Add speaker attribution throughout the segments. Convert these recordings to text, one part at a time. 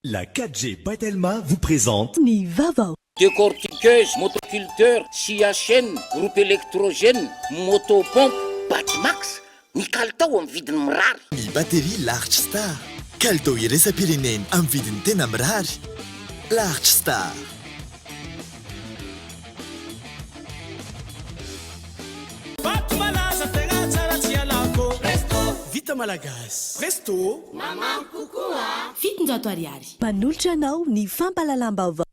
Speaker 1: La 4G by Telma vous présente.
Speaker 2: Ny vaovao.
Speaker 3: Décortiqueuse, motoculteur, scie à chaîne, groupe électrogène, motopompe, Batimax, ny kalitao amin'ny vidiny mirary.
Speaker 1: Ny batterie Large Star. Kalitao iraisam-pirenena amin'ny vidiny tena mirary. Large Star.
Speaker 4: Vato malaza tegna tsara tsy ialako Presto Vita malagasy Presto
Speaker 5: Mamamy kokoa
Speaker 2: 700 ariary. Manolotra anao ny fampahalalam-baovao.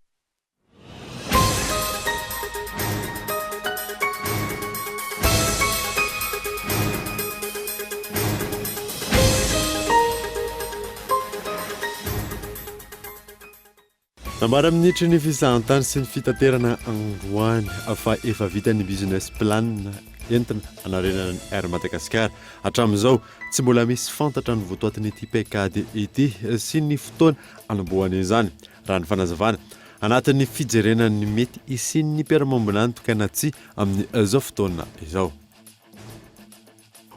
Speaker 6: Nambaran'ny minisitry ny fizahantany sy ny fitaterana androany fa efa vita ny business plan entina hanarenana ny Air Madagascar. Hatramin'izao, tsy mbola misy fantatra ny votoatin'ity paikady ity sy ny fotoana hanombohana izany, raha ny fanazavana. Anatin'ny fijerena ny mety hisian'ny mpiara-miombon'antoka na tsia amin'izao fotoana izao.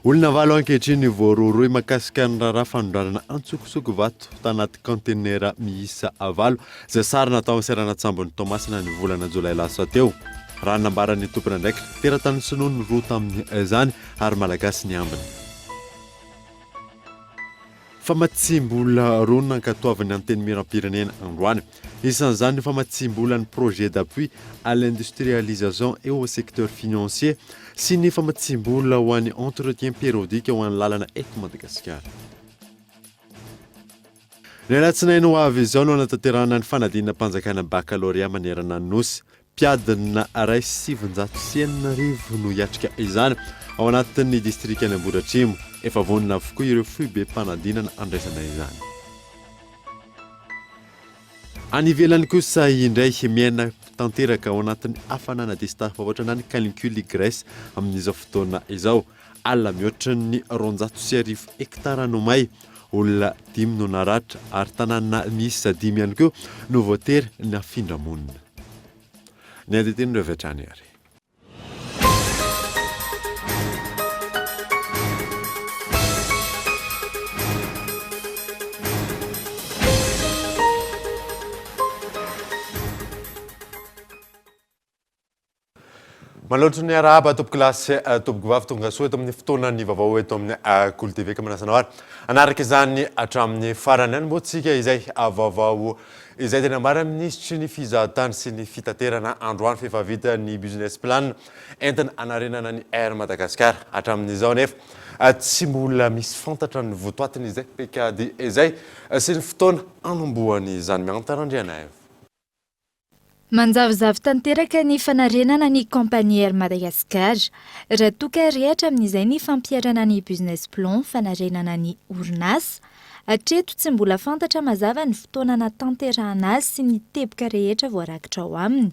Speaker 6: Olona valo ankehitriny voarohirohy mahakasika ny raharaha fanondranana antsokosoko vato tanaty kaontenera miisa valo izay sarona tao amin'ny seranan-tsambon'i Toamasina ny volana jolay lasa teo. Raha ny nambaran'ny tompon'andraikitra, teratany sinoa ny roa tamin'izany ary malagasy ny ambiny. Famatsiam-bola roa no nankatoavin'ny Antenimierampirenena androany. Isan'izany ny famatsiam-bola ny projet d'appui à l'industrialisation et au secteur financier sy ny famatsiam-bola ho an'ny entretien périodique ho an'ny lalana eto Madagasikara. Ny alatsinainy ho avy izao no hanatanterahana ny fanadinam-panjakana bakalorea manerana ny Nosy. Mpiadina 6901 no hiatrika izany ao anatin'ny distrikan'i Ambohidratrimo. Efa vonona avokoa ireo foibem-panadinana handraisana izany. Any ivelany kosa indray, miaina tanteraka ao anatin'ny hafanana diso tafahoatra na ny canicule i Grèce amin'izao fotoana izao. Ala mihoatra ny 1200 hektara no may, olona dimy no naratra ary tanàna miisa dimy ihany koa no voatery nafindra monina. Ny andian-tenin'ireo avy hatrany ary. Maloto ny arahaba tompokolahy sy tompokovavy tonga soa eto amin'ny fotoanan'ny vaovao eto amin'ny Kolo TV ka manasa anao ary hanaraka izany hatramin'ny farany any moa tsika izay vaovao izay dia nambaran'ny minisitry ny fizahantany sy ny fitaterana androany fa efa vita ny business plan entina hanarenana ny Air Madagascar hatramin'izao nefa tsy mbola misy fantatra ny votoatin'izay paikady izay sy ny fotoana hanombohany izany Mihanta Randrianaivo.
Speaker 7: Manjavozavo tanteraka ny fanarenana ny kaompania Air Madagascar. Raha toa ka rehatra amin'izay ny fampiharana ny business plan fanarenana ny orinasa. Hatreto tsy mbola fantatra mazava ny fotoana anatanterahana azy sy ny teboka rehetra voarakitra ao aminy.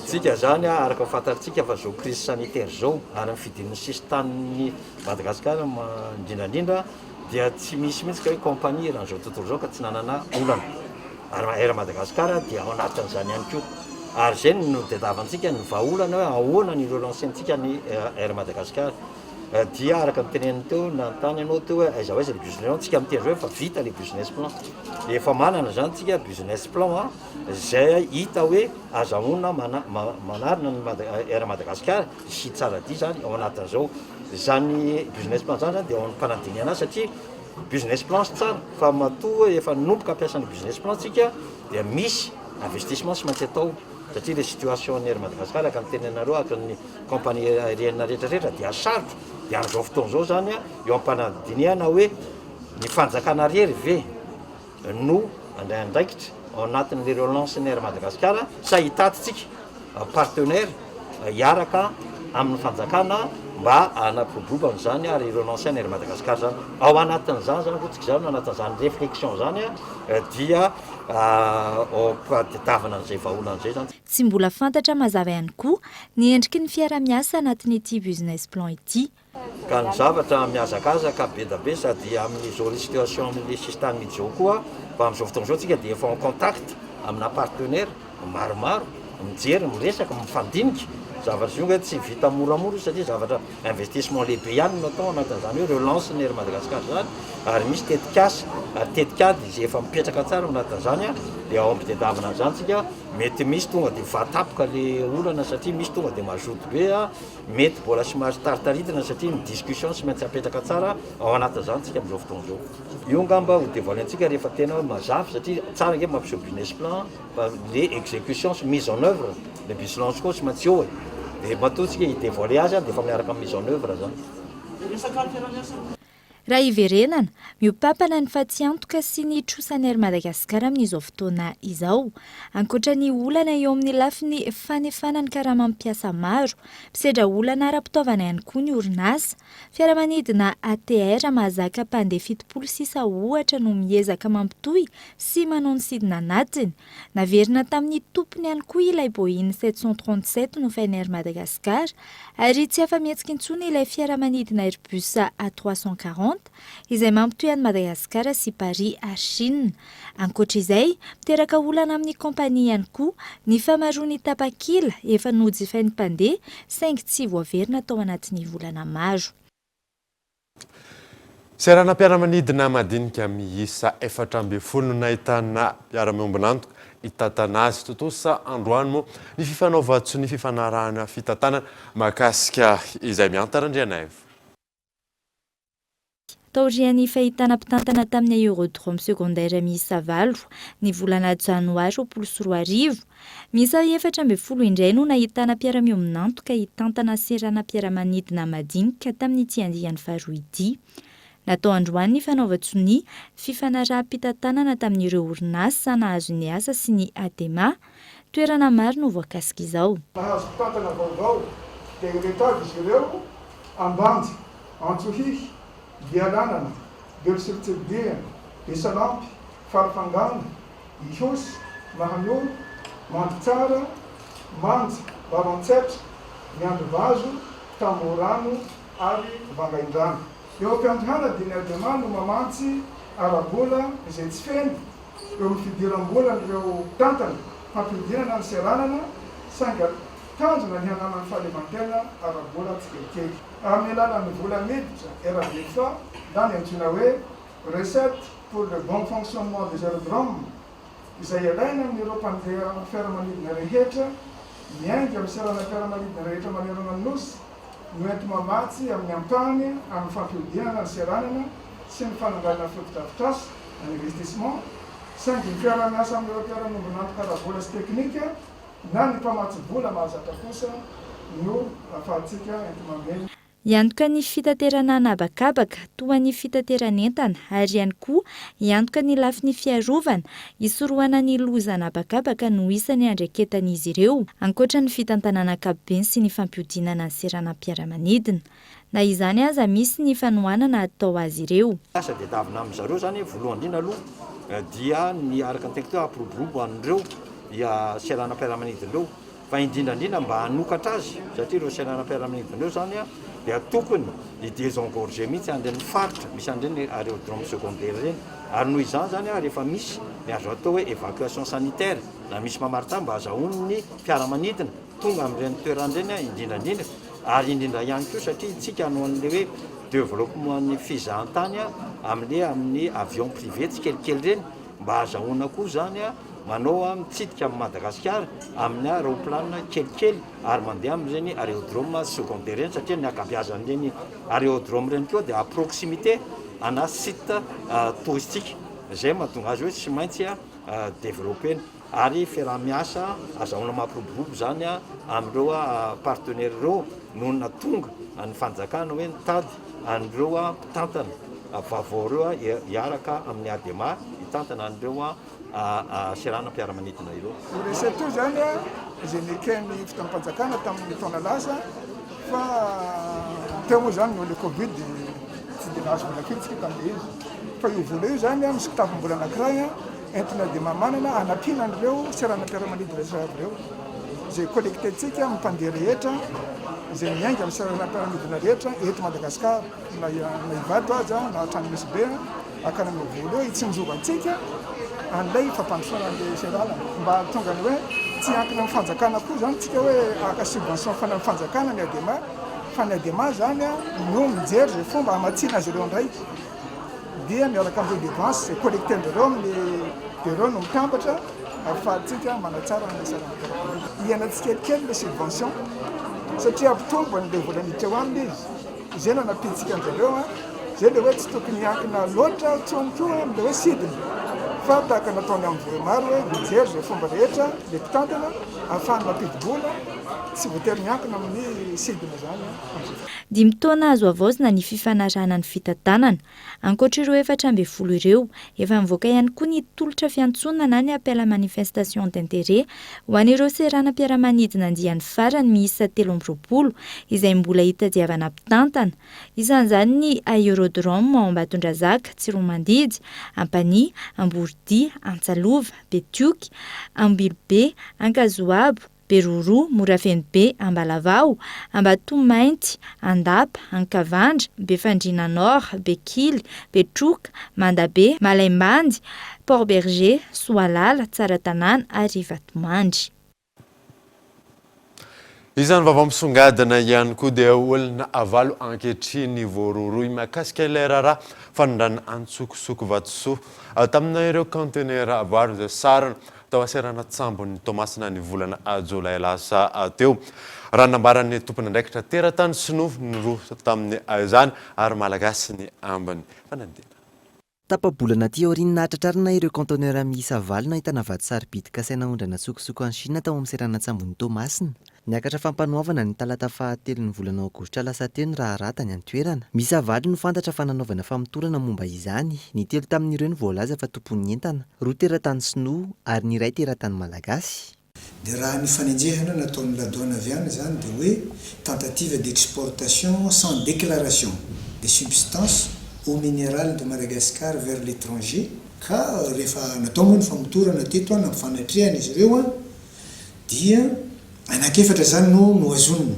Speaker 8: Tsika zany araka ny fantatsika fa zao crise sanitaire zao ary ny fidin'ny sisintanin'i Madagascar indrindra indrindra dia tsy misy mihitsy ka hoe compagnie eran'izao tontolo izao ka tsy nanana olana. Ary Air Madagascar dia ao anatin'izany ihany koa. Ary izay no notadiavantsika ny vahaolana hoe ahoana ny relancer-ntsika ny Air Madagascar. Dia araka ny teneniny teo, nanontany ianao teo hoe aiza ho aiza ilay business plan, tsika miteny izao efa vita ilay business plan. Efa manana izany tsika business plan izay hita hoe azahoana manarina ny Air Madagascar sy Tsaradia izany ao anatin'izao. Izany business plan izany dia ao am-panadinihana azy satria Business plan tsy tsara fa matoa efa nanomboka hampiasa ny business plan tsika dia misy investissement tsy maintsy atao satria le situation ny Air Madagascar araka ny teninareo araka ny compagnie aérienne rehetra rehetra dia sarotra dia amin'izao fotoana izao zany eo am-panadinihana hoe ny fanjakana rery ve no handray andraikitra ao anatin'le relance ny Air Madagascar sa hitady tsika partenaire hiaraka amin'ny fanjakana mba hanampiroborobo an'izany ary hi-relancer ny Air Madagascar zany. Ao anatin'izany zany rotsika izany, ao anatin'izany réflexion zany dia ao am-pitadiavana an'izay vahaolana izay zany.
Speaker 7: Tsy mbola fantatra mazava ihany koa ny endriky ny fiaraha-miasa anatin'ity business plan ity.
Speaker 8: Ka ny zavatra mihazakazaka be da be sady amin'izao situation amin'ny sisintany mihitsy izao koa fa amin'izao fotoana izao tsika dia efa en contact amina partenaire maromaro mijery, miresaka, mifandinika. Zavatra io ange tsy vita moramora io satria zavatra investissement lehibe ihany no natao anatin'izany hoe relance ny Air Madagascar izany ary misy tetikasa ary tetikady izay efa mipetraka tsara ao anatin'izany dia ao am-pitadiavana an'izany tsika. Mety misy tonga dia vatapoka le olana satria misy tonga dia mazoto be mety mbola somary taritaritina satria ny discussion tsy maintsy apetraka tsara ao anatin'izany tsika amin'izao fotoana izao. Io angamba ho devoiler-ntsika rehefa tena hoe mazava satria tsara ange mampiseho business plan fa le execution sy mise en oeuvre le business koa tsy maintsy eo e. Dia matoa tsika hi-devoiler azy dia efa miaraka amin'ny mise en oeuvre zany.
Speaker 7: Raha hiverenana, mihoa-pampana ny fatiantoka sy ny trosan'ny Air Madagascar amin'izao fotoana izao. Ankoatra ny olana eo amin'ny lafiny fanefana ny karaman'ny mpiasa maro, misedra olana ara-pitaovana ihany koa ny orinasa. Fiaramanidina ATR mahazaka mpandeha 70 sisa ohatra no miezaka mampitohy sy manao ny sidina anatiny. Naverina tamin'ny tompony ihany koa ilay Boeing 737 nofain'ny Air Madagascar ary tsy afa-mihetsika intsony ilay fiaramanidina Airbus A 340 izay mampitohy an'i Madagasikara sy Paris ary Chine. Ankoatra izay, miteraka olana amin'ny kaompania ihany koa ny famaroan'ny tapakila efa nojifain'ny mpandeha saingy tsy voaverina tao anatin'ny volana maro.
Speaker 6: Seranam-piaramanidina madinika miisa 14 no nahitana mpiara-miombon'antoka hitantana azy. Tontosa androany moa ny fifanaovan-tsonia fifanarahana fitantanana mahakasika izay miantara Andrianaivo.
Speaker 7: Taorian'ny fahitana mpitantana tamin'ny aérodrome secondaire miisa valo ny volana janoary 2020, miisa 14 indray no nahitana mpiara-miombon'antoka hitantana seranam-piaramanidina madinika tamin'ity andiany faharoa ity. Natao androany ny fanaovan-tsonia fifanaraham-pitantanana tamin'ireo orinasa nahazo ny asa sy ny Adema. Toerana maro no voakasik'izao.
Speaker 9: Nahazo mpitantana vaovao dia ireto avy izy ireo, Ambanja, Antsohihy, Bealanana, Belosirotsidihana, Besalampy, Farafangana, Ihosy, Mahanoro, Mandritsara, Manja, Maroantsetra, Miandrivazo, Tambohorano ary Vangaindrano. Eo am-piandohana dia ny Adema no mamantsy ara-bola izay tsy feno eo amin'ny fidiram-bolan'ireo mpitantana hampihodinana ny seranana saingy tanjona ny hananany fahaleovantena ara-bola tsikelikely. Amin'ny alalan'ny vola miditra RBFA na ny antsoina hoe Recette pour le bon fonctionnement des aérodromes izay alaina amin'ireo mpandeha fiaramanidina rehetra miainga amin'ny seranam-piaramanidina rehetra manerana ny Nosy no enti-mamatsy amin'ny ampahany amin'ny fampihodinana ny seranana sy ny fananganana fotodrafitrasa, investissement, saingy ny fiaraha-miasa amin'ireo mpiara-miombon'antoka ara-bola sy teknika na ny mpamatsy vola mahazatra kosa no afahantsika enti-mameno.
Speaker 7: Hiantoka ny fitaterana an'habakabaka, toa ny fitateran'entana, ary ihany koa hiantoka ny lafiny fiarovana, hisorohana ny loza an'habakabaka no isan'ny andraiketan'izy ireo, ankoatra ny fitantanana ankapobeny sy ny fampihodinana ny seranam-piaramanidina. Na izany aza, misy ny fanohanana atao azy ireo.
Speaker 8: Asa tadiavina amin zareo zany voalohany indrindra aloha dia ny araka ny teniko teo hampiroborobo an'ireo seranam-piaramanidina ireo fa indrindra indrindra mba hanokatra azy satria ireo seranam-piaramanidina ireo zany dia tokony hi-désengorger mihitsy an'ireny faritra misy an'ireny aérodrome secondaire ireny ary noho izany zany rehefa misy ny azo atao hoe évacuation sanitaire na misy mamaritra mba azahoan'ny fiaramanidina tonga amin'ireny toerana ireny indrindra indrindra ary indrindra ihany koa satria isika hanao an'ilay hoe développement ny fizahantany amin'ilay amin'ny avion privé tsikelikely ireny mba ahazahoana koa izany manao mitsidika amin'i Madagasikara amin'ny aeroplane kelikely ary mandeha amin'ireny aérodrome secondaire ireny satria ny ankabeazan'ireny aérodrome ireny koa dia à proximité ana site touristique izay mahatonga azy hoe tsy maintsy développer-na. Ary fiaraha-miasa azahoana mampiroborobo izany amin'ireo partenaires ireo no nahatonga ny fanjakana hoe nitady an'ireo mpitantana vaovao ireo hiaraka amin'ny Adema hitantana an'ireo seranam-piaramanidina ireo.
Speaker 9: Io recette io izany izay neken'ny fitondram-panjakana tamin'ny taona lasa fa teo moa izany noho ilay covid tsy dia nahazo vola firy isika tamin'ilay izy fa io vola io izany misy kitapom-bola anankiray Entina dia mamanana hanampiana an'ireo seranam-piaramanidina tsirairay avy ireo, izay collecter-ntsika amin'ny mpandeha rehetra izay miainga amin'ny seranam-piaramanidina rehetra eto Madagasikara, na na Ivato aza na hatrany Nosy Be, hakana an'io vola io hitsinjovantsika an'ilay fampandrosoana an'ilay seranana, mba hahatonga ny hoe. Tsy hiankina amin'ny fanjakana koa izany tsika hoe haka subvention amin'ny fanjakana ny Adema fa ny Adema izany no mijery izay fomba hamatsiana azy ireo indray dia miaraka amin'ny redevance izay collecter-ndreo amin'ny dia ireo no mitambatra ahafahantsika manatsara ny saran'ny Hihena tsikelikely ilay subvention satria hampitombo an'ilay vola miditra eo aminy izy. Izay no anampiantsika an-dry zareo an. Izay ilay hoe tsy tokony hiankina loatra intsony koa amin'ilay hoe sidina fa tahaka nataony amin'ny Vohemar hoe mijery izay fomba rehetra ilay mpitantana ahafahany mampidi-bola, tsy voatery miankina amin'ny sidina izany amin'izay fotoana.
Speaker 7: Dimy taona azo havaozina ny fifanarahana ny fitantanana. Ankoatra ireo 14 ireo, efa nivoaka ihany koa ny tolotra fiantsoana na ny appel à manifestation d'intérêt ho an'ireo seranam-piaramanidina andiany farany miisa 23 izay mbola hitadiavana mpitantana. Isan'izany ny Aérodrome ao Ambatondrazaka, Tsiroamandidy, Ampanihy, Amborodia, Antsalova, Betioky, Ambilobe, Ankazoabo, Beroroha, Morafenobe, Ambalavaho, Ambatomainty, Andapa, Ankavandra, Befandriana Nord, Bekily, Betroka, Mandabe, Malaimbandy, Port Bergé, Soalala, Tsaratanàna ary Vatomandry.
Speaker 6: Isan'ny vaovao misongadina ihany koa dia olona valo ankehitriny voarohirohy mahakasika ilay raharaha fanondranana antsokosoko vatosoa tamin'ireo kaontenera valo izay sarona tao an-seranan-tsambon'i Toamasina ny volana jolay lasa teo. Raha ny nambaran'ny tompon'andraikitra teratany sinoa ny roa tamin'izany ary malagasy ny ambiny. Fanadihadiana.
Speaker 10: Tapa-bolana aty aorian'ny nahatratrarana ireo conteneurs miisa valo nahitana vato sarobidy kasaina haondrana an-tsokosoko any Chine tao amin'ny seranan-tsambon'i Toamasina. Niakatra fampanoavana ny talata fahatelon'ny volana aogositra lasa teo ny raharaha tany an-toerana. Miisa valo no fantatra fa nanaovana famotorana momba izany. Ny telo tamin'ireo no voalaza fa tompon'ny entana, roa teratany sinoa ary ny iray teratany malagasy.
Speaker 11: Dia raha ny fanenjehana nataon'ny ladoany avy any izany dia hoe tentative d'exportation sans déclaration des substances ou minérales de Madagascar vers l'étranger, ka rehefa natao moa ny famotorana teto an, nampifanatrehana izy ireo an, dia anankiefatra izany no nohazonina,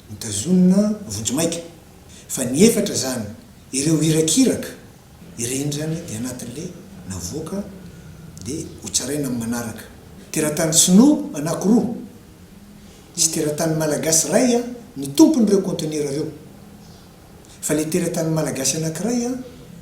Speaker 11: notazonina vonjimaika, fa ny efatra izany ireo irakiraka, Ireny izany dia anatin'le navoaka dia ho tsaraina amin'ny manaraka. Teratany sinoa anakiroa sy teratany malagasy iray no tompon'ireo conteneur ireo. Fa le teratany malagasy anakiray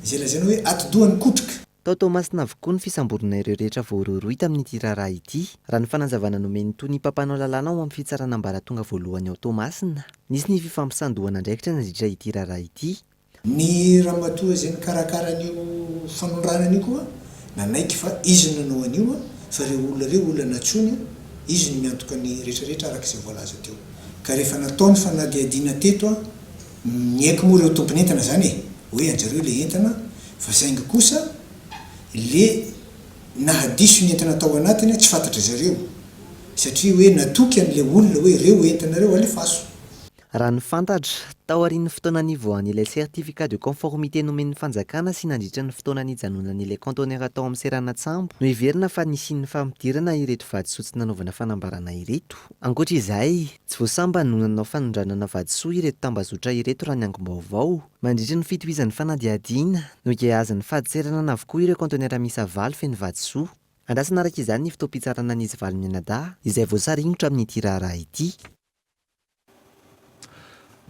Speaker 11: izay lazaina hoe atidoha nikotroka.
Speaker 10: Tao Toamasina avokoa ny fisamborana ireo rehetra voarohirohy tamin'ity raharaha ity, raha ny fanazavana nomen'ny tonia mpampanao lalàna ao amin'ny fitsarana ambaratonga voalohany ao Toamasina. Nisy ny fifampisandohan'andraikitra nandritra ity raharaha ity.
Speaker 11: Ny ramatoa izay nikarakara an'io fanondranana io koa nanaiky fa izy no nanao an'io fa ireo olona ireo olona nantsoiny, izy no miantoka ny rehetra rehetra araka izay voalaza teo. Ka rehefa natao ny fanadihadiana teto, niaiky moa ireo tompon'entana izany e, hoe an-jareo ilay entana fa saingy kosa le nahadiso ny entana tao anatiny tsy fantatry zareo satria hoe natoky an'ilay olona hoe ireo entana ireo alefaso.
Speaker 10: Raha ny fantatra, taorian'ny fotoana nivoahan'ilay certificat de conformité nomen'ny fanjakana sy nandritra ny fotoana nijanonan'ilay kaontenera tao amin'ny seranan-tsambo no heverina fa nisian'ny fampidirana ireto vatosoa tsy nanaovana fanambarana ireto. Ankoatra izay, tsy vao sambany no nanao fanondranana vatosoa ireto tambazotra ireto raha ny angom-baovao. Mandritra ny fitohizan'ny fanadihadiana, nogiazan'ny fadintseranana avokoa ireo kaontenera miisa valo feno vatosoa. Andrasana araka izany ny fotoam-pitsarana an'izy valo mianadahy izay voasaringotra amin'ity raharaha ity.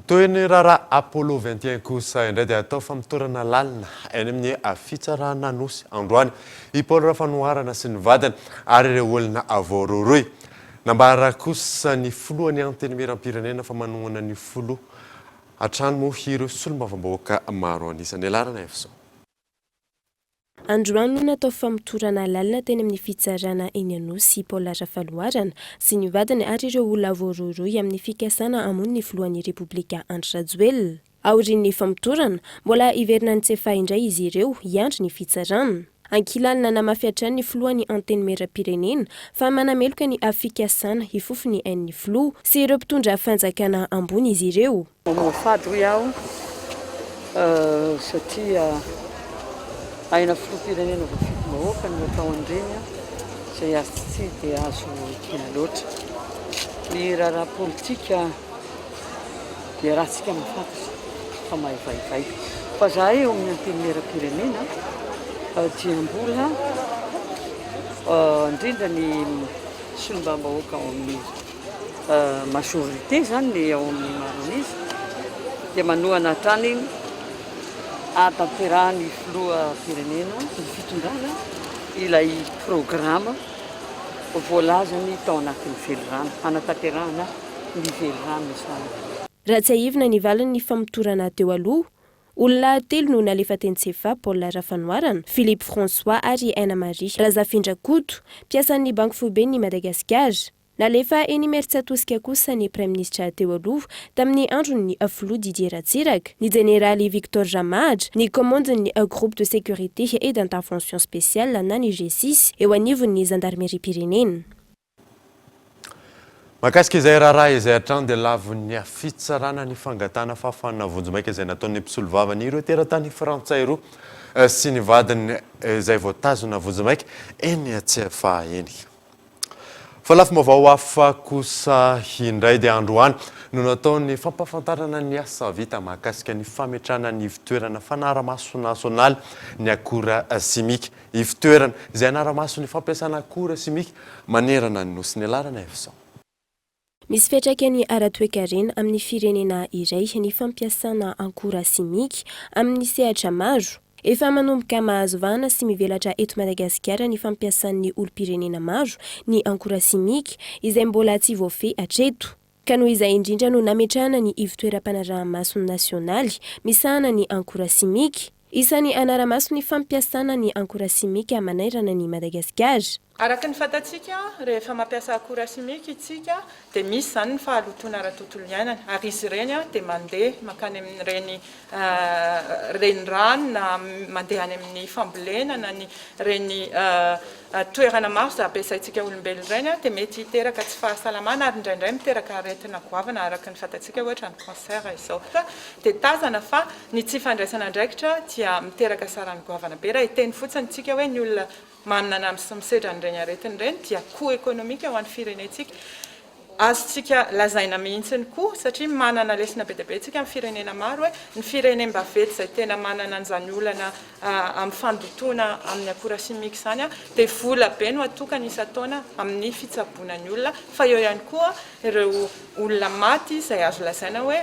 Speaker 6: Toy ny raharaha Apollo 21 kosa indray dia atao famotorana lalina any amin'ny fitsarana Anosy androany i Paul Rafanoharana sy ny vadiny ary ireo olona voarohirohy. Nambara kosa ny filohan'ny Antenimierampirenena fa manohana ny filoha hatrany moa ireo solombavambahoaka maro an'isa. Nialarana Efson.
Speaker 12: Androany no natao famotorana lalina teny amin'ny fitsarana eny Anosy i Paul Rafaloharana sy ny vadiny ary ireo olona voarohirohy amin'ny fikasana hamono ny filohan'ny Repoblika Andry Rajoelina. Aorian'ny famotorana, mbola hiverina any Tsiafahy indray izy ireo hiandry ny fitsarana. Ankilany nanamafy hatrany ny filohan'ny Antenimierampirenena fa manameloka ny fikasana hifofo ny ain'ny filoha sy ireo mpitondra fanjakana ambony izy ireo.
Speaker 13: Mamoafady hoy aho satria aina filoham-pirenena voafidim-bahoaka no atao an'ireny izay azo tsy dia azo ekena loatra. Ny raharaha politika dia ratsika mahafantatra fa maivaivay. Fa izahay eo amin'ny antenimieram-pirenena dia mbola indrindra ny. solombavambahoaka ao amin'ny majorité izany ny ao amin'ny maro an'iza dia manohana hatrany hahatanterahan'ny filoham-pirenena ny fitondrana ilay programa voalazany tao anatin'ny velirano, hanatanterahana ny velirano izany.
Speaker 12: Raha tsiahivina ny valin'ny famotorana teo aloha, olona telo no nalefa teny Tsiafahy, Paul Rafanoharana, Philippe François ary Aina Marie Razafindrakoto, mpiasan'ny Banky Foiben'i Madagasikara. Nalefa eny Imerintsiatosika kosa ny praiminisitra teo aloha tamin'ny andron'ny filoha Didier Ratsiraka, ny jeneraly Victor Ramahatra, ny kaomandin'ny Groupe de sécurité et d'intervention spéciale na ny G-six eo anivon'ny zandarimeriam-pirenena.
Speaker 6: Mahakasika izay raharaha izay hatrany dia lavon'ny fitsarana ny fangatahana fahafahana vonjimaika izay nataon'ny mpisolovavan'ireo teratany frantsay roa sy ny vadiny izay voatazona vonjimaika eny Tsiafahy eny. Fa lafim-baovao hafa kosa indray dia androany no natao ny fampahafantarana ny asa vita mahakasika ny fametrahana ny ivon-toerana fanarahamaso nasionaly ny akora simika. Ivon-toerana izay hanara-maso ny fampiasana akora simika manerana ny Nosy. Nialarana Evson.
Speaker 12: Misy fiantraikany ara-toekarena amin'ny firenena iray ny fampiasana ankora simika amin'ny sehatra maro. Efa manomboka mahazo vahana sy mivelatra eto Madagasikara ny fampiasan'ny olom-pirenena maro ny ankora simika, izay mbola tsy voafehy hatreto. Ka noho izay indrindra no nametrahana ny ivontoeram-panaraha-maso nasionaly misahana ny ankora simika. Isan'ny hanara-maso ny fampiasana ny ankora simika manairana an'i Madagasikara.
Speaker 14: Araka ny fantatsika, rehefa mampiasa akora simika isika dia misy izany ny fahalotoana ara-tontolo iainana ary izy ireny dia mandeha mankany amin'ireny renirano na mandeha any amin'ny fambolena na ny ireny toerana maro izay ampiasaintsika olombelona ireny dia mety hiteraka tsy fahasalamana ary indraindray miteraka aretina goavana araka ny fantatsika ohatra ny cancer izao. Dia tazana fa Ny tsy fandraisana andraikitra dia miteraka sarany goavana be. Raha hiteny fotsiny isika hoe ny olona manana sy misedra an'ireny aretina ireny dia coût économique ho an'ny firenentsika. Azontsika lazaina mihitsiny koa, satria manana lesona be dia be isika amin'ny firenena maro hoe ny firenem-baventy izay tena manana an'izany olana amin'ny fandotoana amin'ny akora simika izany dia vola be no atokana isan-taona amin'ny fitsaboana ny olona fa eo ihany koa ireo olona maty izay azo lazaina hoe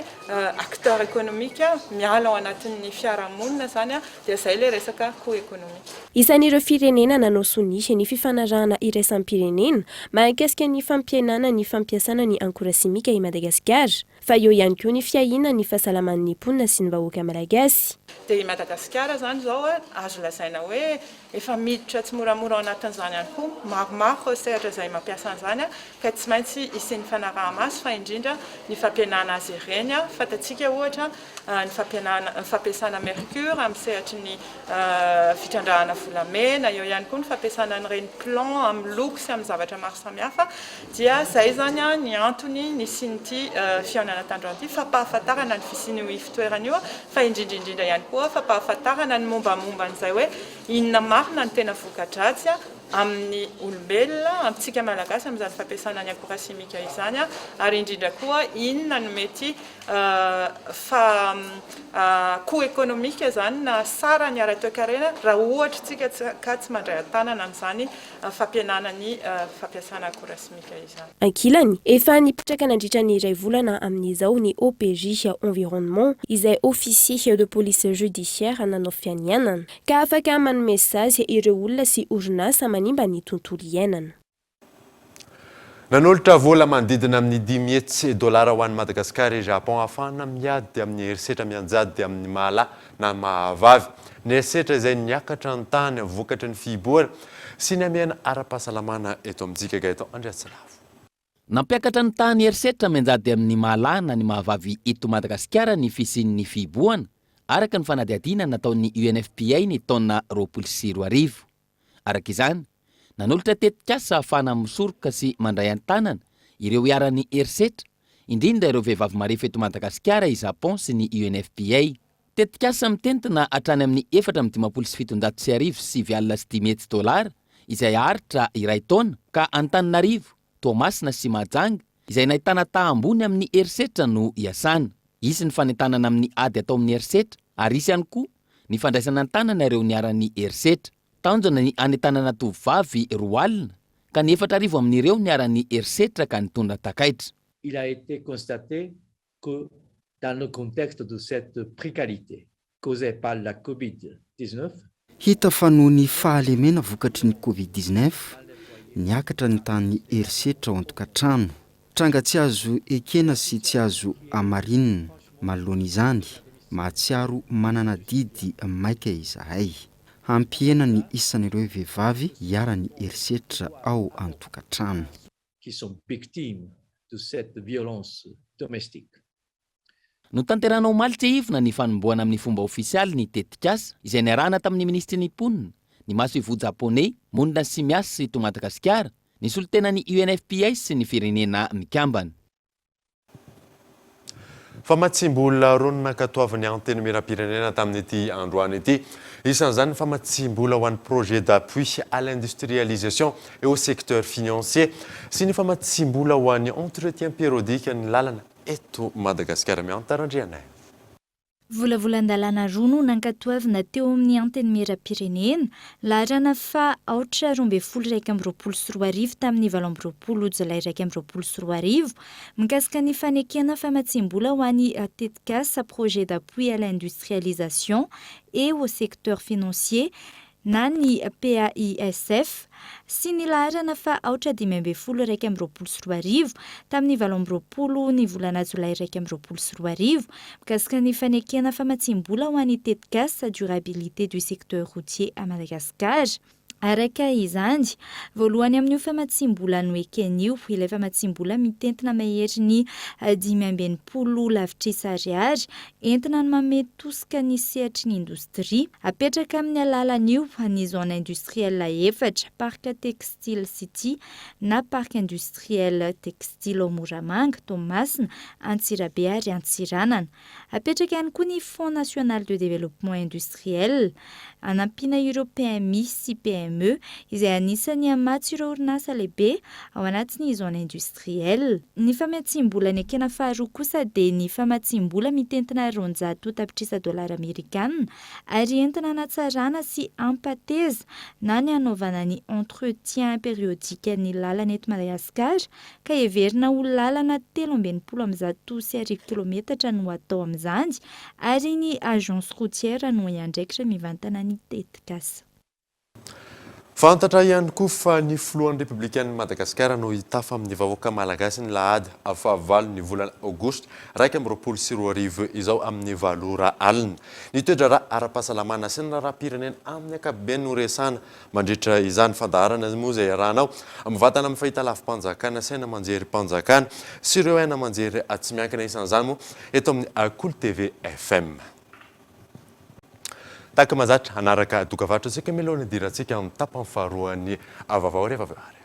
Speaker 14: acteur économique miala ao anatin'ny fiarahamonina izany dia izay ilay resaka coût économique.
Speaker 12: Isan'ireo firenena nanao sonia ny fifanarahana iraisam-pirenena mahakasika ny fampihenana ny fampiasana ny ankora simika i Madagasikara, fa eo ihany koa ny fiahiana ny fahasalaman'ny mponina sy ny vahoaka malagasy.
Speaker 14: Dia i Madagasikara izany izao azo lazaina hoe Efa miditra tsimoramora ao anatin'izany ihany koa, maromaro ireo sehatra izay mampiasa an'izany ka tsy maintsy hisian'ny fanaraha-maso fa indrindra ny fampihenana azy ireny. Fantatsika ohatra ny fampihenana ny fampiasana mercure amin'ny sehatry ny fitrandrahana volamena, eo ihany koa ny fampiasana an'ireny plomb amin'ny loko sy amin'ny zavatra maro samihafa. Dia izay izany ny antony nisian'ity fihaonana tandroany ity, fampahafantarana ny fisian'io ivon-toerana io, fa indrindra indrindra ihany koa fampahafantarana ny mombamomba an'izay hoe inona marina no tena voka-dratsy amin'ny olombelona, amintsika Malagasy amin'izany fampiasana ny akora simika izany, ary indrindra koa inona no mety fa coût économique izany na sarany ara-toekarena raha ohatra isika ka tsy mandray an-tanana an'izany fampihenana ny fampiasana akora simika izany.
Speaker 12: Ankilany, efa nipetraka nandritra ny iray volana amin'izao ny OPJ Environnement, izay Officier de Police Judiciaire nanao fianianana, ka afaka manome sazy ireo olona sy orinasa manimba ny tontolo iainana.
Speaker 6: Nanolotra vola manodidina amin'ny 500 dolara ho an'i Madagasikara i Japon ahafahana miady amin'ny herisetra mianjady amin'ny mahalahy na mahavavy. Ny herisetra izay niakatra an-tany vokatry ny fihibohana sy ny hamehana ara-pahasalamana eto amintsika. Gaëtan Andriatsilavo.
Speaker 3: Nampiakatra ny tahan'ny herisetra mianjady amin'ny mahalahy na ny mahavavy eto Madagasikara ny fisian'ny fihibohana, araka ny fanadihadiana nataon'ny UNFPA ny taona 2020. Araka izany, nanolotra tetikasa ahafahana misoroka sy mandray an-tanana ireo iharan'ny herisetra, indrindra ireo vehivavy marefo eto Madagasikara i Japon sy ny UNFPA. Tetikasa mitentina hatrany amin'ny 1554 905 dolara izay haharitra iray taona ka Antananarivo, Toamasina sy Mahajanga izay nahitana taha ambony amin'ny herisetra no iasana. Hisy ny fanentanana amin'ny ady atao amin'ny herisetra ary hisy ihany koa ny fandraisana an-tanana ireo niharan'ny herisetra. Tanjona ny hanentanana tovovavy 20 alina. ka ny 4000 amin'ireo niharan'ny herisetra ka nitondra takaitra.
Speaker 15: Il a été constaté que dans le contexte de cette précarité causée par la Covid 19,
Speaker 16: Hita fa noho ny fahalemena vokatry ny Covid 19, niakatra ny tahan'ny herisetra ao an-tokantrano. Tranga tsy azo ekena sy tsy azo hamarinina. Manoloana izany, mahatsiaro manana adidy maika izahay hampihena ny isan'ireo vehivavy iharan'ny herisetra ao an-tokantrano.
Speaker 15: qui sont victimes de cette violence domestique.
Speaker 3: Notanterahina omaly tsiahivina ny fanombohana amin'ny fomba ofisialy ny tetikasa, izay niarahana tamin'ny minisitry ny Mponina, ny masoivoho japoney monina sy miasa eto Madagasikara, ny solontenan'ny UNFPA sy ny Firenena Mikambana.
Speaker 6: Famatsiam-bola roa no nankatoavin'ny Antenimierampirenena tamin'ity androany ity. Isan'izany ny famatsiam-bola ho an'ny projet d'appui à l'industrialisation et au secteur financier sy ny famatsiam-bola ho an'ny entretien périodique ny lalana eto Madagasikara. Miantara Randrianaivo.
Speaker 7: Volavolan-dalàna roa no nankatoavina teo amin'ny Antenimierampirenena, laharana faha aotra 2021 tamin'ny 28 jolay 2021, mikasika ny fanekena famatsiam-bola ho an'ny tetikasa Projet d'appui à l'industrialisation et au secteur financier na ny PAISF, sy ny laharana faha aotra 2015 21 tamin'ny 28 ny volana jolay 2021 mikasika ny fanekena famatsiam-bola ho an'ny tetikasa Durabilité du secteur routier à Madagascar. Araka izany, voalohany amin'io famatsiam-bola noekena io, ilay famatsiam-bola mitentina maherin'ny 65 lavitrisa ariary entina ny manome tosika ny sehatry ny indostria. Apetraka amin'ny alalan'io ny zone industrielle efatra, Parc Textile City na Parc Industriel Textile ao Moramanga, Toamasina, Antsirabe ary Antsiranana. Apetraka ihany koa ny Fonds National de Développement Industriel, hanampiana ireo PMI sy PME izay anisan'ny hamatsy ireo orinasa lehibe ao anatin'ny zone industrielle. Ny famatsiam-bola nekena faharoa kosa dia ny famatsiam-bola mitentina 200 tapitrisa dolara amerikana ary entina hanatsarana sy hampateza na ny hanaovana ny entretien périodique ny lalana eto Madagasikara ka heverina ho lalana 1163 kilometatra no hatao amin'izany ary ny Agence routière no hiandraikitra mivantana ny tetikasa.
Speaker 6: Fantatra ihany koa fa ny filohan'ny Repoblikan'i Madagasikara no hitafa amin'ny vahoaka malagasy ny lahady fahavalo ny volana aogositra 2021 izao amin'ny valo ora alina. Ny toe-draharaha ara-pahasalamana sy ny raharaham-pirenena amin'ny ankapobeny no resahana mandritra izany fandaharana moa izay iarahanao mivantana amin'ny fahitalavi-panjakana sy haino aman-jerim-panjakana sy ireo haino aman-jery tsy miankina isan'izany moa eto amin'ny Kolo TV FM. Tahaka mahazatra, hanaraka dokavarotra isika mialoha ny hidirantsika amin'ny tapany faharoan'ny vaovao rehefa avy eo ary.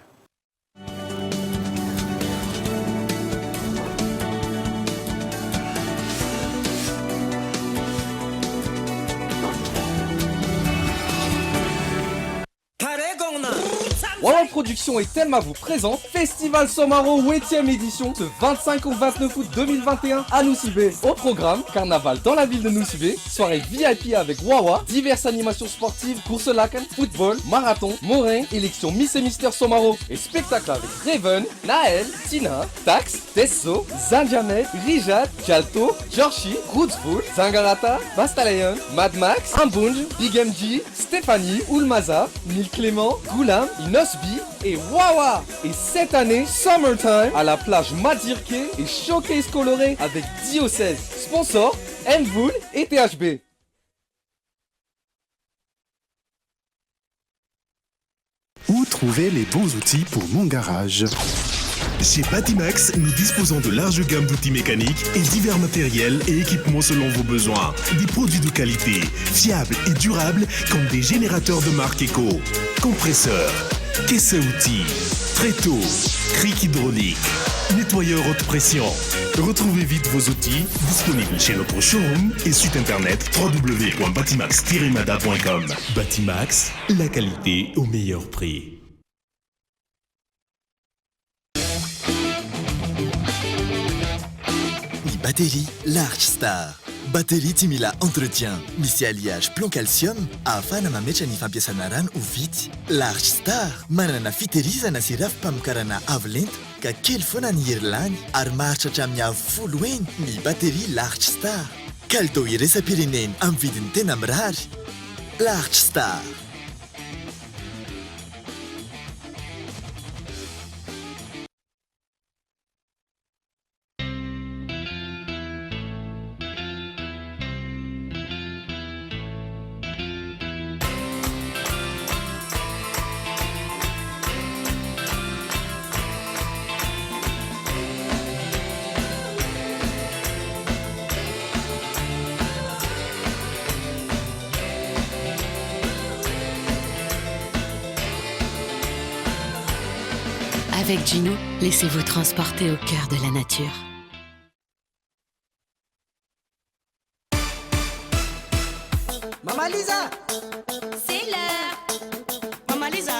Speaker 17: Wawa Production et Telma vous présentent Festival Somaro 8e édition ce 25 au 29 août 2021 à Nosy Be. Au programme, carnaval dans la ville de Nosy Be, soirée VIP avec Wawa, diverses animations sportives, courses lakana, football, marathon, morin, élection Miss et Mister Somaro et spectacle avec Raven, Naël, Tina, Tax, Tesso, Zanjamet, Rijat, Jalto, Georgie, Rootsful, Zangarata, Bastalayon, Mad Max, Ambunj, Big MG, Stéphanie, Oulmaza, Mille Clément, Goulam, Inosbi et Wawa. Et cette année, Summertime à la plage Madirke et Showcase coloré avec Diocèse. Sponsor, Nvoul et THB.
Speaker 18: Où trouver les bons outils pour mon garage Chez Batimax, nous disposons de larges gammes d'outils mécaniques et divers matériels et équipements selon vos besoins. Des produits de qualité, fiables et durables comme des générateurs de marque Eco, compresseurs, caisses à outils, tréteaux, cric hydraulique, nettoyeur haute pression. Retrouvez vite vos outils disponibles chez notre showroom et site internet www.batimax-mada.com. Batimax, la qualité au meilleur prix.
Speaker 1: Ny batterie Large Star. Batterie tsy mila entretien, misy alliage plomb calcium ahafahana mametra ny fampiasana rano ho vitsy. Large Star, manana fitehirizana sy rafi-pamokarana avo lenta ka kely foana ny hery lany ary maharitra hatramin'ny avo folo heny ny batterie Large Star. Kalitao iraisam-pirenena amin'ny vidiny tena mirary. Large Star.
Speaker 19: Avec Gino, laissez-vous transporter au cœur de la nature.
Speaker 4: Mama Lisa
Speaker 5: C'est l'heure
Speaker 4: Mama Lisa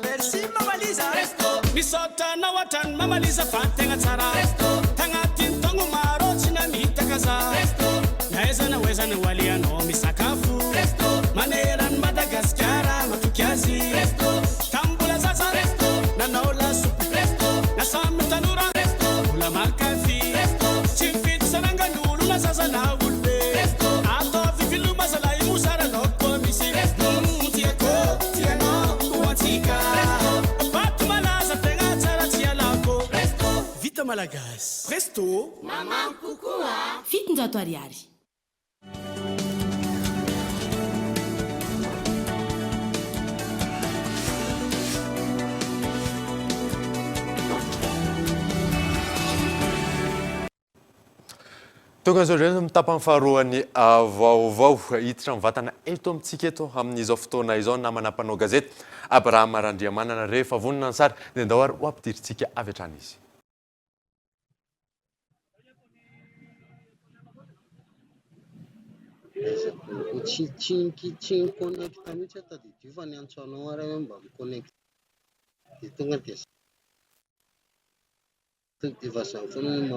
Speaker 4: Merci Mama Lisa Presto Misaotra anao hatrany Mama Lisa fa tegna tsara Presto Tagnatin'ny taogno maro tsy namitaka za Presto Na aiza na ho aiza no alehanao misakafo Presto Maneran'i Madagasikara matoky azy Presto Tamin'ny mbola zaza Presto Nanao lasopy Presto Na samy tanora Presto Mbola mankafy Presto Tsy mifidy saranga ny olo na zaza na olobe Presto Ataovy veloma zalahy mosara anao koa misy Presto Tiako, tianao, ho antsika Presto Vato malaza tegna tsara tsy alako Presto Vita malagasy Presto
Speaker 5: Mamamy kokoa
Speaker 19: 700 ariary.
Speaker 6: Tonga izao indray ny tapany faharoan'ny vaovao. Hiditra mivantana eto amintsika eto amin'izao fotoana izao ny namana mpanao gazety Abraham Randriamanana. Rehefa vonona ny sary dia ndao ary ho ampidirintsika avy hatrany izy.
Speaker 20: Tsy tsy tsy mi-connecte mihitsy aho tadidio fa niantso anao ary aho hoe mba mi-connecte dia tonga dia tonga dia efa izany foana no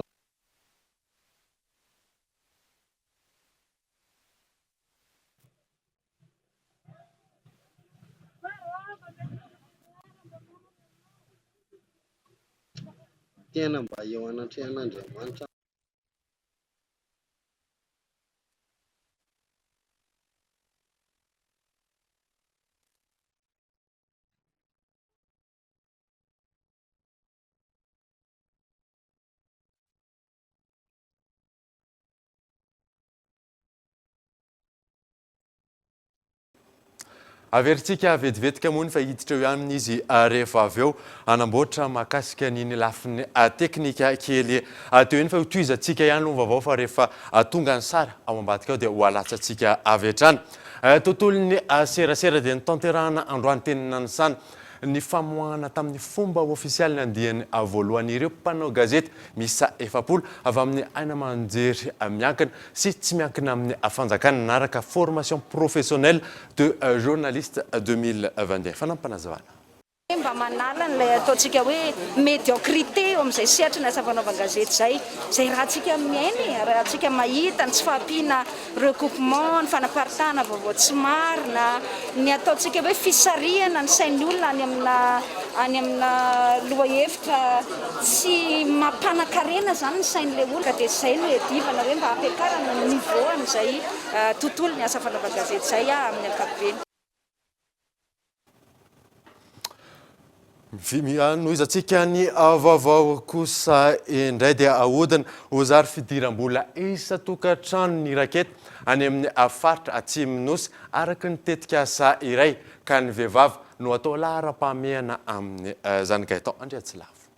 Speaker 20: Tena mba eo anatrehan'Andriamanitra.
Speaker 6: Averintsika vetivetika moa ny fa hiditra eo ihany izy rehefa avy eo hanamboatra mahakasika an'iny lafiny teknika kely teo iny fa hotohizantsika ihany aloha ny vaovao fa rehefa tonga ny sary ao ambadika ao dia ho alatsatsika avy hatrany. Tontolon'ny serasera dia notanterahana androany teny Nanisana ny famoahana tamin'ny fomba ofisialy ny andiany voalohany ireo mpanao gazety miisa 40 avy amin'ny haino aman-jery miankina sy tsy miankina amin'ny fanjakana nanaraka formation professionnelle de journaliste 2021. Fanampinazavana.
Speaker 21: Mba manala an'ilay ataontsika hoe médiocrité eo amin'izay sehatry ny asa fanaovan-gazety izay. Izay rahantsika miaina e, rahantsika mahita ny tsy fahampiana recoupement, ny fanaparitahana vaovao tsy marina, ny ataontsika hoe fisarihana ny sain'ny olona any amina any amina lohahevitra tsy mampanakarena izany ny sain'ilay olona ka dia izay no iadivana hoe mba hampiakarana ny niveau an'izay tontolon'ny asa fanaovan-gazety izay amin'ny ankapobeny.
Speaker 6: Nohizantsika ny vaovao kosa indray dia ahodina ho zary fidiram-bola isan-tokantrano ny raketa any amin'ny faritra Atsimon'ny Nosy araka ny tetikasa iray ka ny vehivavy no atao laharam-pahamehana amin'izany. Gaëtan Andriatsilavo.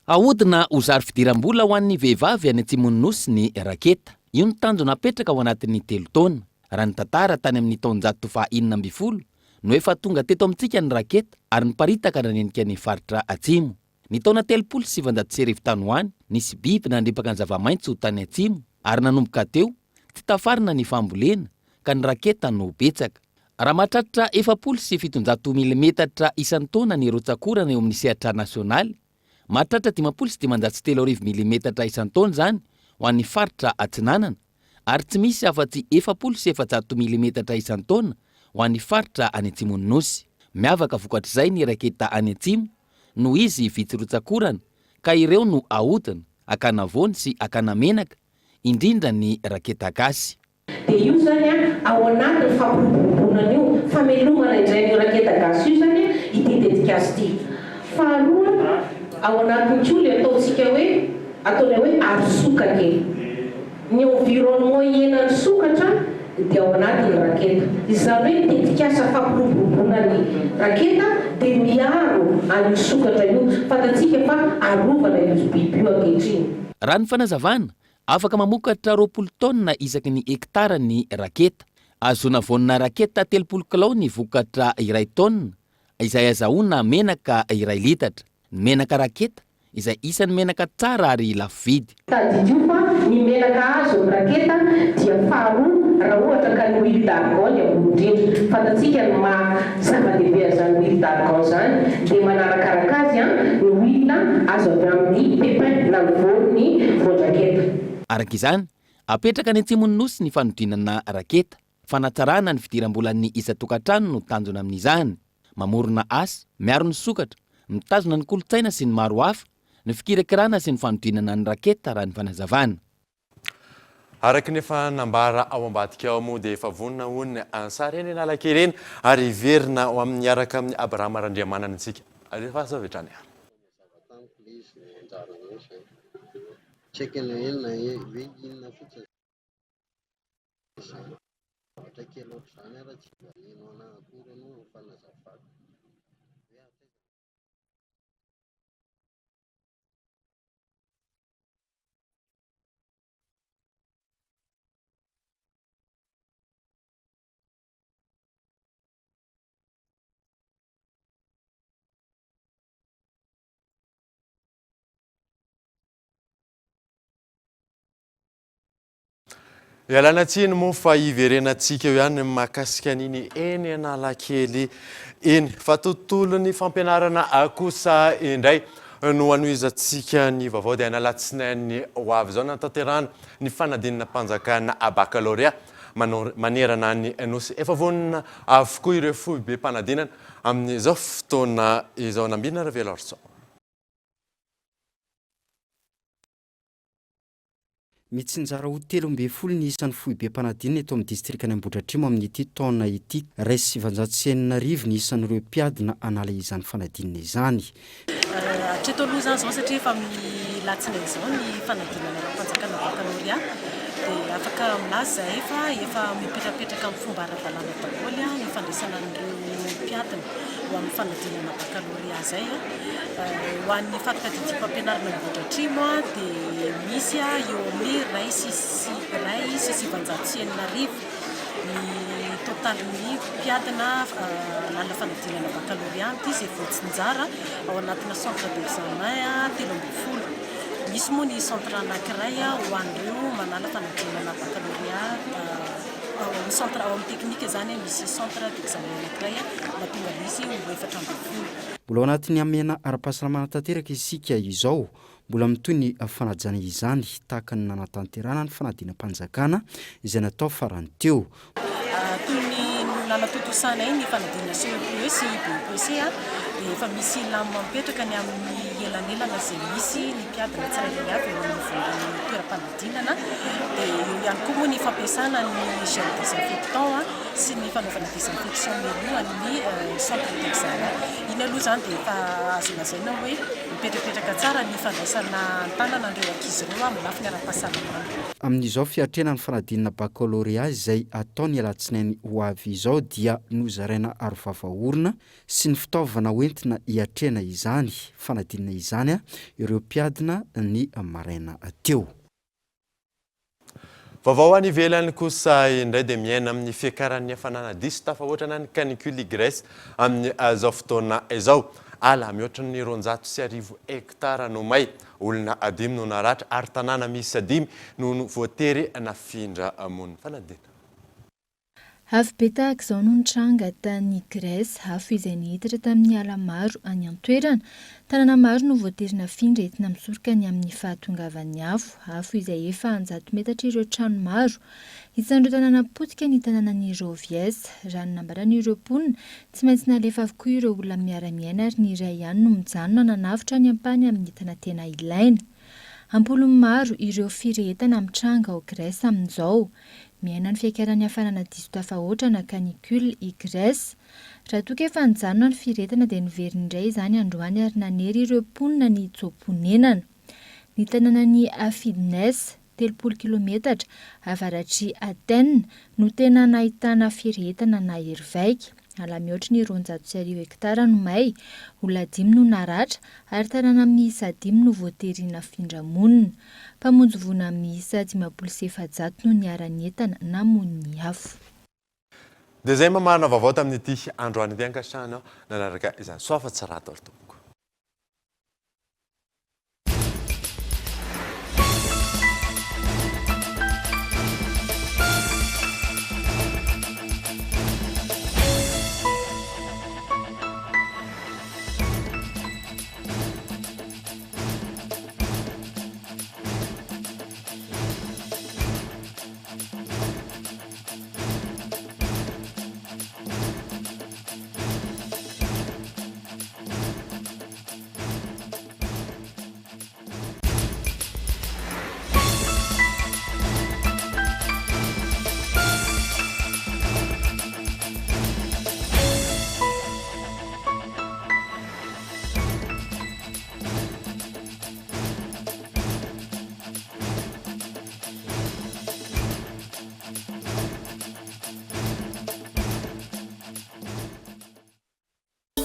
Speaker 3: Ahodina ho zary fidiram-bola ho an'ny vehivavy any atsimon'ny Nosy ny raketa. Io no tanjona apetraka ao anatin'ny telo taona. Raha ny tantara, tany amin'ny taonjato faha 16 no efa tonga teto amintsika ny raketa ary niparitaka nanenika ny faritra atsimo. Ny taona 1930 tany ho any, nisy biby nandripaka ny zava-maitso tany atsimo ary nanomboka teo, tsy tafarina ny fambolena ka ny raketa no betsaka. Raha mahatratra 740 milimetatra isan-taona ny rotsak'orana eo amin'ny sehatra nasionaly, mahatratra 35 milimetatra isan-taona izany ho an'ny faritra Atsinanana, ary tsy misy afa-tsy 440 milimetatra isan-taona ho an'ny faritra any atsimon'ny Nosy. Miavaka vokatr'izay ny raketa any atsimo noho izy vitsy rotsak'orana ka ireo no ahodina, akana voany sy akana menaka, indrindra ny raketa gasy.
Speaker 2: Dia io izany an, ao anatin'ny fampiroboroboana an'io, famelomana indray an'io raketa gasy io izany an, ity tetikasa ity. Faharoa, ao anatiny koa ilay ataontsika hoe, ataonay hoe aro sokatra e. Ny environnement iainan'ny sokatra dia ao anatin'ny raketa. Izany hoe ny tetikasa fampiroboroboana ny raketa dia miaro an'io sokatra io. Fantatsika fa arovana io biby io ankehitriny.
Speaker 3: Raha ny fanazavana, afaka mamokatra 20 taonina isaky ny hektara ny raketa. Ahazoana voanina raketa 30 kilao ny vokatra iray taonina, izay azahoana menaka iray litatra. Ny menaka raketa izay isan'ny menaka tsara ary lafo vidy.
Speaker 2: Tadidio fa ny menaka azo amin'ny raketa dia faharoa raha ohatra ka ny huile d'argan ny ambony indrindra. Fantatsika ny maha zava-dehibe an'izany huile d'argan izany dia manarakaraka azy ny huile azo avy amin'ny pépin na ny voan'ny voan-draketa.
Speaker 3: Araka izany, apetraka any atsimon'ny Nosy ny fanodinana raketa. Fanatsarana ny fidiram-bolan'ny isan-tokantrano no tanjona amin'izany. Mamorona asa, miaro ny sokatra, mitazona ny kolontsaina sy ny maro hafa, ny fikirakirana sy ny fanodinana ny raketa raha ny fanazavana.
Speaker 6: Araka ny efa nambara ao ambadika ao moa dia efa vonona hono ny sary eny Analakely eny ary hiverina ho amin'ny hiaraka amin'i Abrahama Randriamanana isika. Alefaso avy hatrany ary.
Speaker 20: Izany zavatra kely ohatr'izany ara tsy mba nino anah akory ianao amin'ny fanazavako hoe hatraiza.
Speaker 6: Ialana tsiny moa fa hiverenantsika eo ihany ny mahakasika an'iny eny Analakely iny. Fa tontolon'ny fampianarana kosa indray no hanohizantsika ny vaovao dia ny alatsinainy ho avy izao nanatanterahana ny fanadinam-panjakana bakalorea manerana ny Nosy. Efa vonona avokoa ireo foibem-panadinana amin'izao fotoana izao. Nambinina Raveloarison.
Speaker 16: Mitsinjara ho 13 ny isan'ny foibem-panadinana eto amin'ny distrikan'i Ambohidratrimo amin'ity taona ity. 6001 ny isan'ireo mpiadina hanala izany fanadinana izany.
Speaker 22: Hatreto aloha izany izao satria efa amin'ny alatsinainy izao ny fanadinana ara-panjakana bakalorea dia afaka milaza izahay fa efa mipetrapetraka amin'ny fomba ara-dalàna daholo ny fandraisana an'ireo mpiadina ho amin'ny fanadinana bakalorea izay. Ho an'ny fari-piadidiam-pampianarana Ambohidratrimo dia misy eo amin'ny 6901 ny totalin'ny mpiadina hanala fanadinana bakalorea amin'ity izay voatsinjara ao anatina centre d'examen 13. Misy moa ny centre anankiray ho an'ireo manala fanadinana bakalorea ao amin'ny centre ao amin'ny teknika izany misy centre d'examen anankiray mahatonga an'izy ho 14.
Speaker 16: Mbola ao anatin'ny hamehana ara-pahasalamana tanteraka isika izao, mbola mitohy ny fanajana izany tahaka ny nanatanterahana ny fanadinam-panjakana izay natao farany teo.
Speaker 22: Toy ny nanatontosanay ny fanadinana CEPE sy BEPC dia efa misy lamina mipetraka ny amin'ny elanelana izay misy ny mpiadina tsirairay avy eo anivon'ny toeram-panadinana. Dia eo ihany koa moa ny fampiasana ny gel désinfectant sy ny fanaovana désinfection mialoha ny centre d'examen. Iny aloha izany dia efa azo lazaina hoe mipetrapetraka tsara ny fandraisana an-tanana an'ireo ankizy ireo amin'ny lafiny ara-pahasalamana.
Speaker 16: Amin'izao fiatrehana ny fanadinana bakalorea izay hatao ny alatsinainy ho avy izao dia nozaraina arovava orona sy ny fitaovana hoentina hiatrehana izany fanadinana izany ireo mpiadina ny maraina teo.
Speaker 6: Vaovao any ivelany kosa indray dia miaina amin'ny fiakaran'ny hafanana diso tafahoatra na ny canicule i Grèce amin'izao fotoana izao. Ala mihoatra ny 1200 hektara no may, olona dimy no naratra ary tanàna miisa dimy no voatery nafindra monina. Fanadinana.
Speaker 7: Afo be tahaka izao no nitranga tany Grèce, afo izay nihitatra tamin'ny ala maro any an-toerana. Tanàna maro no voatery nafindra entina misoroka ny amin'ny fahatongavan'ny afo, afo izay efa an-jato metatra ireo trano maro. Isan'ireo tanàna potika ny tanànan'i Rovies. Raha ny nambaran'ireo mponina, tsy maintsy nalefa avokoa ireo olona miara-miaina ary ny iray ihany no mijanona nanavotra ny ampahany amin'ny entana tena ilaina. Am-polony maro ireo firehetana mitranga ao Grèce amin'izao. Miaina ny fiakaran'ny hafanana diso tafahoatra na canicule i Grèce. Raha toa ka efa nijanona ny firehetana dia niverina indray izany androany ary nanery ireo mponina ny hitsoa-ponenana. Ny tanànan'i Athines, 30 kilometatra avaratr'i Athènes, no tena nahitana firehetana nahery vaika. Ala mihoatry ny 1200 hektara no may, olona dimy no naratra ary tanàna miisa dimy no voatery nafindra monina. Mpamonjy voina miisa 450 no niara-nientana namono ny afo.
Speaker 6: Dia izay mamarana vaovao tamin'ity androany ity ankasitrahana nanaraka izany. Soa fa tsy rato ary tompoko.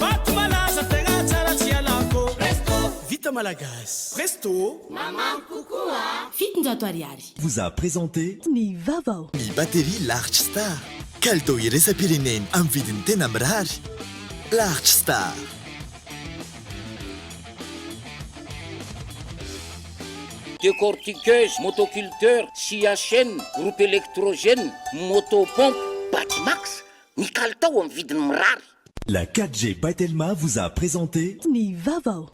Speaker 4: Vato malaza tegna tsara tsy ialako. Presto. Vita malagasy. Presto.
Speaker 5: Mamamy kokoa.
Speaker 19: 700 ariary.
Speaker 1: Vous a présenté.
Speaker 19: Ny vaovao.
Speaker 1: Ny batterie Large Star. Kalitao iraisam-pirenena amin'ny vidiny tena mirary. Large Star.
Speaker 3: Décortiqueuse, motoculteur, scie à chaîne, groupe électrogène, moto pompe, Batimax, ny kalitao amin'ny vidiny mirary.
Speaker 18: La 4G by Telma vous a présenté.
Speaker 19: Ny vaovao.